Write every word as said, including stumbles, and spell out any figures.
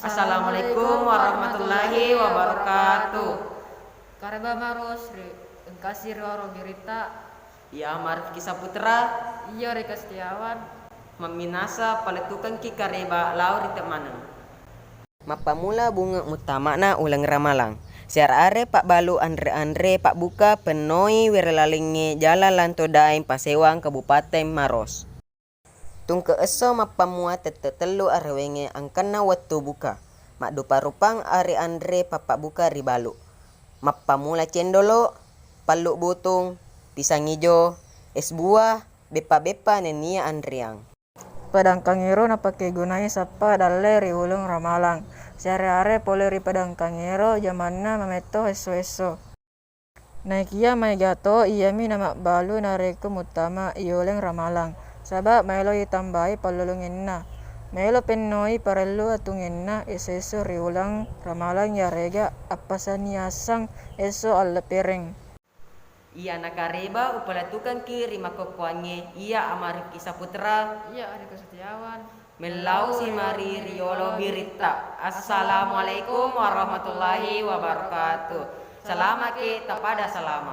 Assalamualaikum warahmatullahi wabarakatuh. Kareba Maros ri engkasi riwaro biritta. Iya Marifki Saputra. Iya Rika Setiawan. Mamminasa palettukengki kareba lao ri temmaneng. Mappamula bunge muttama'na uleng ramalang. Siara are pabbalu anre-anre pabbuka pennoi wirelalengnge Jalan Lanto Daeng Pasewang Kabupaten Maros. Tungke esso mappammua tette tellu arewengnge angkanna wettu buka. Maddupa-rupang are-anre pappabbuka ribalu. Mappamula cendolo, pallu butung, pisang ijo, es buah, beppa-beppa nennia anriang. Pedangkangngero napakegunai sappa dalle ri uleng ramalang. Siare-are pole ri pedangkangngero jamanna mametto esso-esso. Naikia maega to iyami namabbalu narekko muttama iyoleng ramalang, saba maelo itambai pallolongenna. Maelo pennoi parellu atungenna esso-esso ri uleng ramalang yarega appasaniassang esso allepereng. Iya nakareba upaletukengki ri makkokkoangnge iya Amarifki Saputra. Iya Ariko Setiawan. Mellau simari riyolo biritta. Assalamualaikum warahmatullahi wabarakatuh. Salamaki tapada salama.